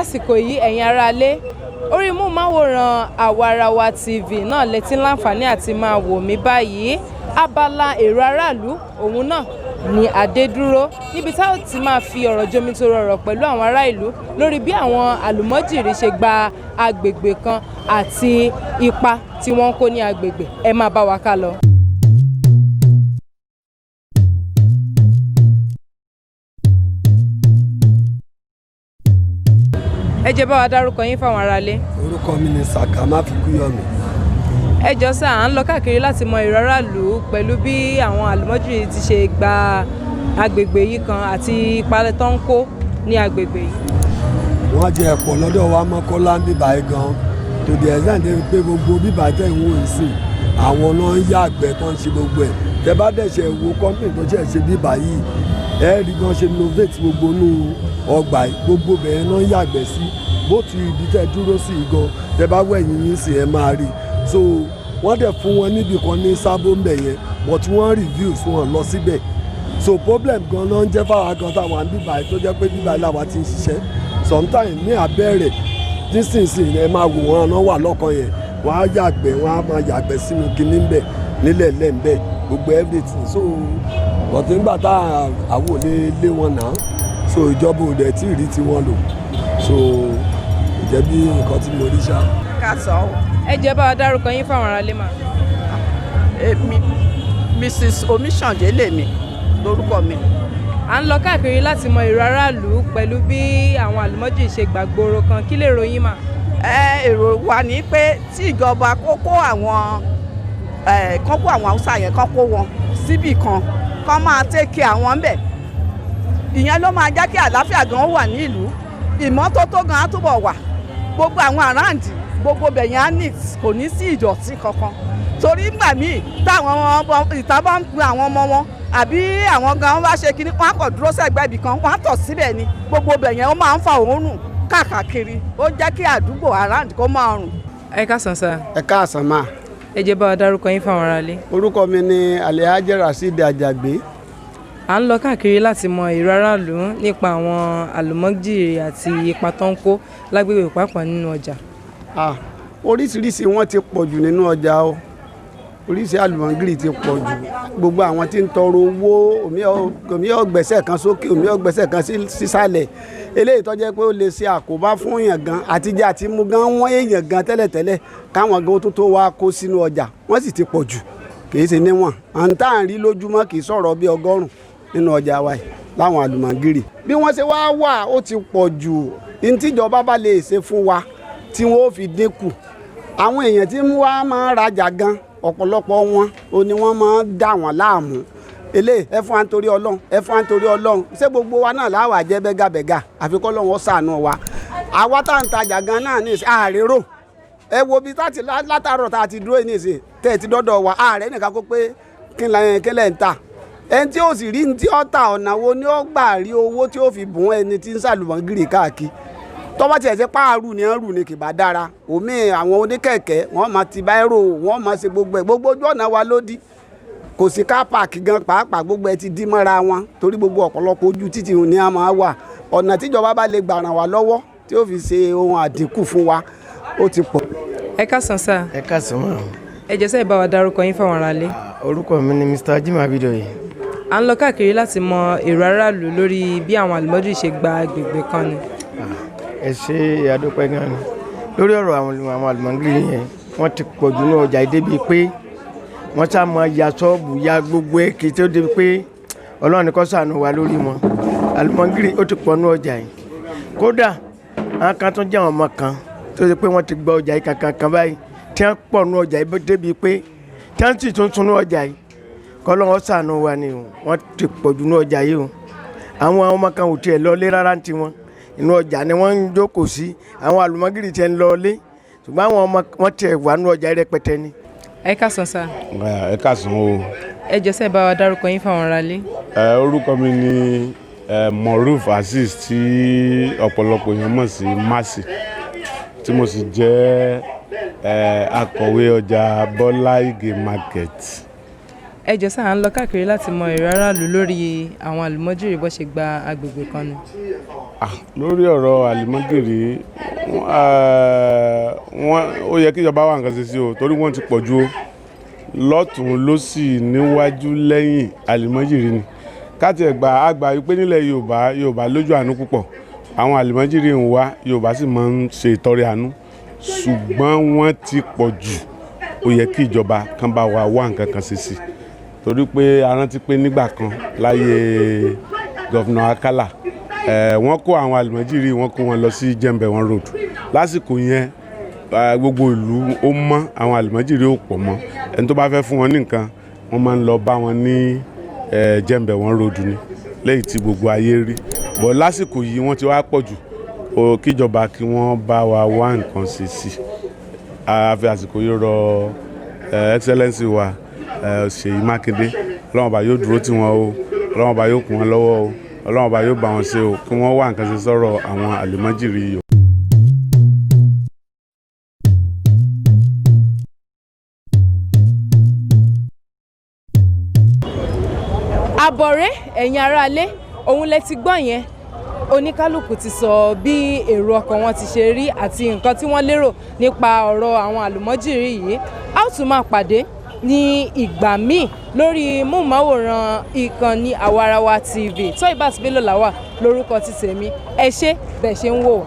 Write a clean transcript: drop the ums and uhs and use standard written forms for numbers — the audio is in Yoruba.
Àsìkò yìí, ẹ̀yin aráalé, orí móhùnmáwòrán Àwarawa TV náà létí láǹfààní àti máa wò mí báyìí. Abala èrò aráàlú òun náà ní Adédúró, níbi tá ò ti máa fi ọ̀rọ̀ jomitoro ọ̀rọ̀ pẹ̀lú àwọn ará ìlú lórí bí àwọn àlùmọ́jìrì ṣe gba agbègbè kan àti ipa tí wọ́n ń kó ní agbègbè. Ẹ máa bá wa ká lọ. Ẹ jẹ́ bá wa dárúkọ yín fáwọn aráalé. Orúkọ mi ni Saka Máfikúyọ̀mí. Ẹ jọ sá, à ń lọ káàkiri láti mọ èrò aráàlú pẹ̀lú bí àwọn àlùmọ́jìrì ti ṣe gba agbègbè yìí kan àti ipa tó ń kó ní agbègbè yìí. Wọ́n jẹ́ ẹ̀pọ̀ lọ́dọ̀ wa Mọ́kọ́lá ń bíbá yìí gan, to the extent pé gbogbo bíbá tẹ̀ ń wò ń sìn, àwọn náà ń yàgbẹ́ tó ń ṣe gbogbo ẹ̀. Tẹ bá dẹ̀ ṣe wo company tó ṣẹ̀ ṣe bíbá yìí, ẹ rí gan ṣe innovate gbogbo inú ọgbà yìí, gbogbo bẹ̀rẹ̀ náà ń yàgbẹ́ sí bó ti ibi tẹ́ dúró sí i gan. Tẹ bá wẹ̀yìn yín sí, ẹ máa rí. So wọ́n dẹ̀ fún wọn níbì kan ní Sábó ń bẹ̀ yẹn, but wọ́n reviews wọn lọ síbẹ̀. So problem gan náà ń jẹ́ fáwọn gan táwọn bíbá yìí, tó jẹ́ pé bíbá yìí làwa ti ń ṣiṣẹ́. Sometimes ní abẹ́rẹ́ nísinsìnyí, ẹ máa wò wọ́n náà wà lọ́kàn yẹn, wọ́n á yàgbẹ́, wọ́n á máa yàgbẹ́ sínú kinní ń bẹ̀ nílẹ̀ lẹ́ńbẹ̀ gbogbo everything. So but nígbà tá àwọn ò lè lé wọn náà, so ìjọba ò dẹ̀ tí ì rí tiwọn lò. So ìjẹ́ bí nǹkan tí mo rí ṣá. Ká sọ ọ́. Ẹ jẹ́ bá wa dárúkọ yín fáwọn aráalé mà. Èmi Mrs Omisande lèmi lórúkọ mi. À ń lọ káàkiri láti mọ èrò aráàlú pẹ̀lú bí àwọn àlùmọ́jìrì ṣe gbàgbóró kan. Kí lè ròyìn mà? Ẹ èrò wa ni pé tí ìjọba kó kó àwọn ẹ kó kó àwọn Haúsá yẹn, kó kó wọn síbì kan, kó máa take àwọn ńbẹ̀. Ìyẹn ló máa jẹ́ kí àlàáfíà gan wà ní ìlú, ìmọ́tótó gan á túbọ̀ wà, gbogbo àwọn around gbogbo bẹ̀yẹn á neat, kò ní sí ìdọ̀tí kankan. Torí ńgbà míì táwọn ọmọ ìta bá ń pe àwọn ọmọ wọn àbí àwọn gan bá ṣe kinní, wọn á kàn dúró sẹ́gbẹ́ ibì kan, wọn á tọ̀ síbẹ̀ ni. Gbogbo bẹ̀yẹn ó máa ń fa òórùn káàkiri, ó jẹ́ kí àdúgbò around kó máa rùn. Ẹ káàsán sá. Ẹ káàsán mà. Ẹ jẹ́ bá wa dárúkọ yín fáwọn aráalé. Orúkọ mi ni Alhaji Rasheed Ajagbe. À ń lọ káàkiri láti mọ èrò aráàlú nípa àwọn àlùmọ́jìrì àti ipa tó ń kó lágbègbè, pàápàá nínú ọjà. Ah, oríṣiríṣi wọn ti pọ̀ jù nínú ọjà o. Oríṣi àlùmọ́gìrì ti pọ̀ jù. Gbogbo àwọn tí ń tọrọ owó, omi ọ̀gbẹ́sẹ̀ kan sókè, omi ọ̀gbẹ́sẹ̀ kan sísàlẹ̀. Eléyìí tó jẹ́ pé ó lè ṣe àkóbá fún èèyàn gan, àtijọ́ àti mú gan wọ́n èèyàn gan tẹ́lẹ̀tẹ́lẹ̀, káwọn gan tó tó wá kó sínú ọjà. Wọ́n sì ti pọ̀ jù, kì í ṣe níwọ̀n. À ń tá à ń rí lójúmọ́ kì í sọ̀rọ̀ bí 100 nínú ọjà wa yìí láwọn àlùmọ́gìrì. Bí wọ́n ṣe wá wà, ó ti pọ̀ jù. Ní tíjọba bá lè ṣe fún wa tí wọ́n ó fi dínkù, àwọn èèyàn tí wọ́n máa ń rajà gan, ọ̀pọ̀lọpọ̀ wọn ò ní wọ́n máa ń dà wọ́n láàmú. Eléyìí, ẹ fún wa nítorí Ọlọ́run, ẹ fún wa nítorí Ọlọ́run. Ṣé gbogbo wa náà láwà jẹ́ bẹ́gàbẹ́gà? Àfi k'Ọlọ́run ó ṣàánú wa. Àwa tá à ń tajà gan náà ní ìsìn àárérò. Ẹ wo bí táti látàárọ̀ tá a ti dúró ní ìsìn tẹ́ ẹ ti dọ́dọ̀ wa, ààrẹ nìkan kó pé kí lẹ̀ ń ta. Ẹni tí ó sì rí ní tí ó ta, ọ̀nà wo ni ó gbà rí owó tí ó fi bùn ẹni tí ń ṣàlùmọ́gìrì káàkiri? Tọ́wọ́ tiẹ̀ ṣe páàrù ni ń rù ni kì bá dára. Omi àwọn oníkẹ̀kẹ́ wọ́n máa ti báírò, wọ́n máa ṣe gbogbo ẹ̀. Gbogbo ojú ọ̀nà wa ló dí, kò sí car park gan pàápàá. Gbogbo ẹ̀ ti dí mọ́ra wọn torí gbogbo ọ̀pọ̀lọpọ̀ ojú títì ní a máa wà. Ọ̀nà tíjọba bá lè gbà ràn wá lọ́wọ́ tí ó fi ṣe ohun àdínkù fún wa, ó ti pọ̀. Ẹ káàsán sá. Ẹ káàsán mà. Ẹ jẹ́ sẹ́yìn bá wa dárúkọ yín fáwọn aráalé. Orúkọ mi ni Mr Jimoh Abidoye. À ń lọ káàkiri láti mọ èrò aráàlú lórí bí àwọn àlùmọ́jìrì ṣe gba agbègbè kan ni. Ẹ ṣe, àdúpẹ́ gan ni lórí ọ̀rọ̀ àwọn àlùmọ́gìrì yẹn. Wọ́n ti pọ̀ jù ní ọjà yìí débi pé wọ́n sá máa ya ṣọ́ọ̀bù, ya gbogbo ẹ̀, kì í tó débi pé Ọlọ́run ní kó ṣàánú wa lórí wọn. Àlùmọ́gìrì ó ti pọ̀ ní ọjà yìí. Kódà àwọn kan tó jẹ́ àwọn ọmọ kan tó ṣe pé wọ́n ti gba ọjà yìí kankan kan báyìí, tí wọ́n pọ̀ ní ọjà yìí débi pé tí wọ́n sì tún tún ní ọjà yìí. K'Ọlọ́run ṣàánú wa ni o. Wọ́n ti pọ̀ jù ní ọjà yìí o. Àwọn ọmọ kan ò tiẹ̀ lọ lé rárá ní tiwọn, inú ọjà ni wọ́n ń jókòó sí. Àwọn àlùmọ́gìrì tiẹ̀ ń lọ lé, ṣùgbọ́n àwọn ọmọ wọn tiẹ̀ wà ní ọjà rẹpẹtẹ ni. Ẹ káàsán sá. Ẹ káàsán o. Ẹ jẹ́ sẹ́yìn bá wa dárúkọ yín fáwọn aráalé. Ẹ orúkọ mi ni Moruf Azeez, tí ọ̀pọ̀lọpọ̀ èèyàn mọ̀ sí Mercy, tí mo sì jẹ́ akọ̀wé ọjà Bọ́lá Ìgè Market. Ẹ jọ̀ọ́ sà, à ń lọ káàkiri láti mọ èrò aráàlú lórí àwọn àlùmọ́jìrì bó ṣe gba agbègbè kan ni. Ah, lórí ọ̀rọ̀ àlùmọ́gìrì, wọ́n ó yẹ kí ìjọba wá nǹkan ṣe sí o, torí wọ́n ti pọ̀ ju o, lọ́tún lósì, níwájú, lẹ́yìn, àlùmọ́gìrì ni. Káti ẹ̀gbà àgbà wípé nílẹ̀ Yorùbá, Yorùbá lójú àánú púpọ̀. Àwọn àlùmọ́gìrì ń wá, Yorùbá sì máa ń ṣe ìtọrẹ àánú, ṣùgbọ́n wọ́n ti pọ̀ jù. Ó yẹ kí ìjọba kan bá wa wá nǹkan kan ṣe sí, torí pé a rántí pé nígbà kan láyé Governor Akala, wọ́n kó àwọn àlùmọ́jìrì, wọ́n kó wọn lọ sí Jẹ́ǹbẹ̀wọ̀n Road. Lásìkò yẹn, gbogbo ìlú ó mọ́, àwọn àlùmọ́jìrì ò pọ̀ mọ́. Ẹni tó bá fẹ́ fún wọn ní nǹkan, wọ́n máa ń lọ bá wọn ní Jẹ́ǹbẹ̀wọ̀n Road ni, lẹ́yìn tí gbogbo ayé rí bọ̀. Lásìkò yìí, wọ́n ti wá pọ̀ jù o. Kíjọba kí wọ́n bá wa wá nǹkan ṣe sí. A fi àsìkò yìí rọ Excellency wa Ṣèyí Mákindé. Ọlọ́run Ọba yóò dúró tì wọ́n o, Ọlọ́run Ọba yóò kún wọn lọ́wọ́ o, Ọlọ́run Ọba yóò bá wọn ṣe o. Kí wọ́n wá nǹkan ṣe sọ̀rọ̀ àwọn àlùmọ́jìrì yìí o. Àbọ̀rẹ́, ẹ̀yin aráalé, òun lẹ ti gbọ́ yẹn. Oníkálukú ti sọ bí èrò ọkàn wọn ti ṣe rí àti nǹkan tí wọ́n lérò nípa ọ̀rọ̀ àwọn àlùmọ́jìrì yìí. A ó tún máa pàdé ní ìgbà míì lórí móhùnmáwòrán ìkànnì Àwarawa TV. Tóyìnbá Bello Lawal lórúkọ ti tèmi. Ẹ ṣé bẹ́ẹ̀ ṣe ń wò wá.